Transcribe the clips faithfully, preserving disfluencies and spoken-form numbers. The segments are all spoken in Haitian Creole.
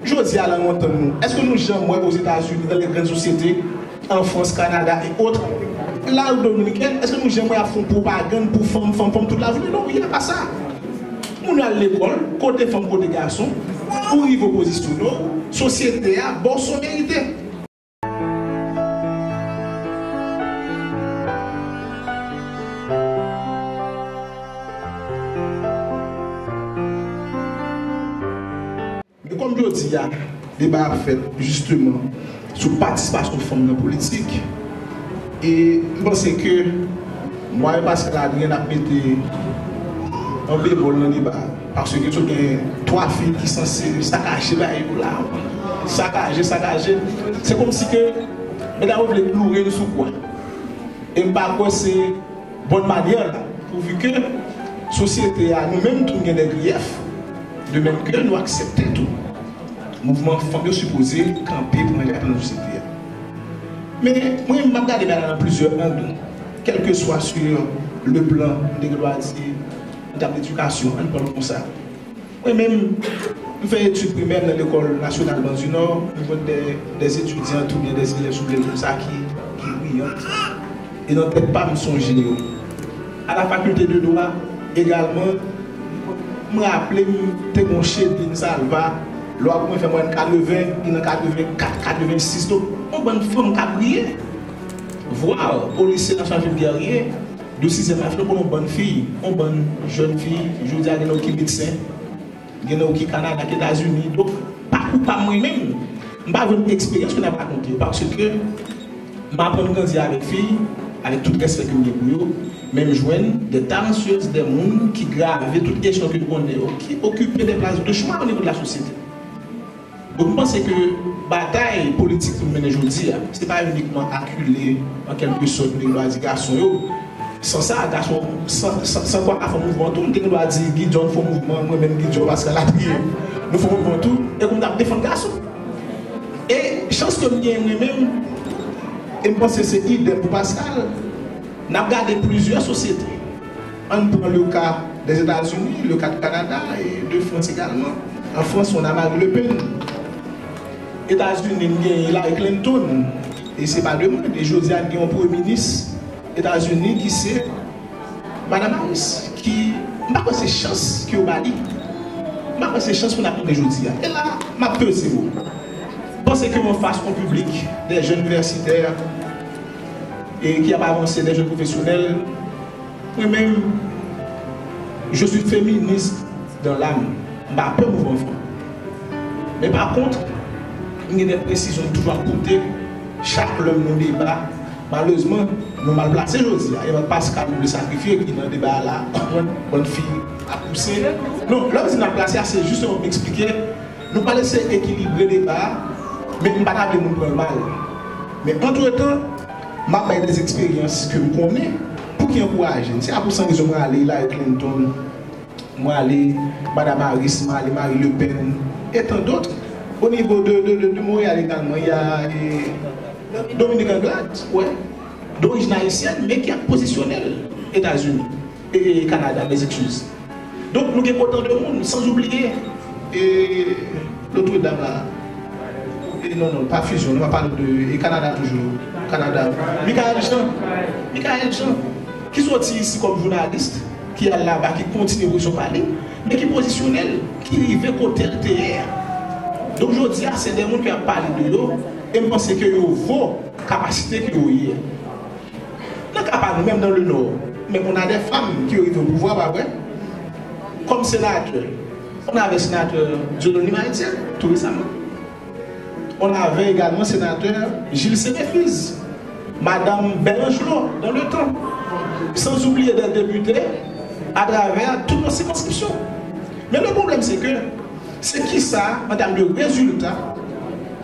Jodi a la nou antann nou. Èske nou janm wè Ozetazini, dans les grandes sociétés, an Frans, Kanada et autres, la Repiblik Dominikèn, èske nou janm wè y ap fè yon pwopagann pou fanm, fanm, fanm tout lajounen? Non, y a pa sa. Moun yo al lekòl, kote fanm, kote gason, ou rive w pozisyone w, sosyete a ba w sa w merite. Men kòm jodi a, deba ap fèt jisteman sou patisipasyon fanm nan politik, e m panse ke mwen e Pascal Adrien ap mete yon bemòl nan deba a, paske sot gen twa fi ki sanse sakaje bagay yo la, sakaje, sakaje. Se kòmsi ke medam yo vle kloure n sou kwa. E m pa kwè se bòn manyè la, pouvi ke sosyete a, nou menm tou, n gen de griyèf, de menm ke nou aksepte tou mouvman fanm yo sipoze kanpe, pran lè nan sosyete a. Men, mwen, m ap gade bagay la nan plizyè ang, kèlkeswa sur le plan, m te gen dwa di, an tèm edikasyon, ann pran l konsa. Mwen menm, m fè etid primè nan lekòl nasyonal Banzunò, m jwenn de, de etidyan oubyen de elèv, si w vle, konsa ki, ki briyan. E nan tèt pa m, m sonje yo. A la fakilte de dwa, egalman, m raple m te gen yon Chedine Salva, lè w ap mwen fè mwayèn katreven, li nan katrevenkat, katrevensis, donk, yon bann fanm k ap briye. Vwa, o lise nasyonal Jules Guerrier, de sizyèm F, nou konn yon bann fi, yon bann jèn fi, jodi a gen nan yo ki medsen, gen nan yo ki Kanada, ki Etazini. Donk, pakou pa m mwen menm, m pa jwenn eksperyans ke n ap rakonte yo, paske m aprann grandi avèk fi, avèk tout respè ke m gen pou yo, men m jwenn de talentueuses, de moun ki grave tout echelon ke nou konnen yo, ki okipe de plas de chwa o nivo de la sosyete. Donk, m panse ke batay politik pou n mennen jodi a, se pa inikman akile, an kèlke sòt, nèg nwa di gason yo. San sa, gason, san, san, san kwa ka fè mouvman tou, m te gen dwa di Gideon fè mouvman, mwen menm Gideon Pascal Adrien, nou fè mouvman tou, e pou n t ap defann gason. E chans ke m gen mwen menm, e m panse se idèm pou Pascal, n ap gade plizyè sosyete. Ann pran le ka dèzetazini, le ka de Kanada e de Frans egalman. An Frans, on a Marie Le Pen. Etazini, n gen Hillary Clinton. E se pa de mwen. E jodi a, n gen yon premye minis Etazini ki se Madan Harris, ki, m pa kwè se chans ke yo ba li. M pa kwè se chans pou n ap tande jodi a. E la, m ap peze mo. M panse ke m anfas yon piblik de jèn inivèsitè e ki ap avanse, de jèn pwofesyonèl. Mwen menm, je suis féministe dans l'âme. M pa pè mouvman fanm. Men pa kont, m gen de presizyon m toujou ap pote chak lè m nan deba. Malerezman, nou mal plase jodi a. E Pascal nou vle sakrifye ki nan deba a la, bann, bann fi ap pouse. Non, lè m di n ap plase a, se jis pou m eksplike. Nou pral eseye ekilibre deba a, men m pa ta vle moun pran l mal. Men antretan, m ap bay de eksperyans ke m konnen pou ki ankouraje m. Se pa pou san rezon mwen ale Hillary Clinton, mwen ale Madan Harris, mwen ale Marie Le Pen, et tant d'autres. O nivo de, de, de, de Montréal egalman, y a, e, Dominique Anglade, wè, dorijin ayisyèn, men ki ap pozisyone l Etazini, e, e, Kanada, mes excuses. Donk, nou gen otan de moun, san oubliye, e, lòt dam la. E, non, non, pa Fusion, nou pa pale de, e, Kanada toujou. Kanada. Michaël Jean. Michaël Jean, ki soti isi kòm jounalis, ki al laba, ki kontinye pozisyon pa li, men ki pozisyone l, ki rive kote l te ye a. Donk, jodi a, se de moun ki ap pale de yo, e m panse ke yo vo kapasite ke yo ye. Nan ka pa nou, menm nan le Nò, men on a de fanm ki rive o pouvwa, pa vre? Kòm senatè, on ave senatè Dieudonné Marie-Thièl, tou resaman. On ave egalman senatè Gilles Séméfize, madanm Bèl Anjlo, dans le temps. Sans oublier des députés à travers toutes nos circonscriptions. Men le pwoblèm, se ke Se kisa, an tèm de rezilta,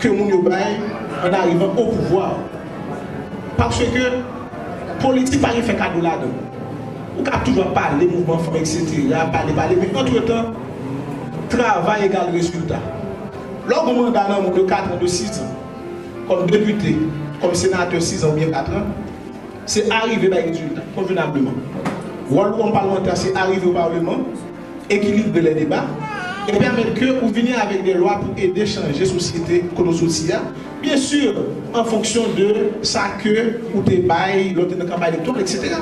ke moun yo bay an arivan o pouvwa? Paske politik pa gen fè kado ladan. Ou ka toujou ap pale mouvman fanm, etsetera, pale, pale, men antretan, travay egal rezilta. Lè w gen manda nan moun de kat an, de sis an, kòm depite, kòm senatè sis an oubyen kat an, se arive bay rezilta, konvenableman. Wòl ou kòm palmantè, se arive o palman, ekilibre lè deba, e pèmèt ke ou vini avèk de lwa pou ede chanje sosyete kote w soti a, byen si, an fonksyon de sa ke ou te bay lè w te nan kanpay elektoral, etsetera.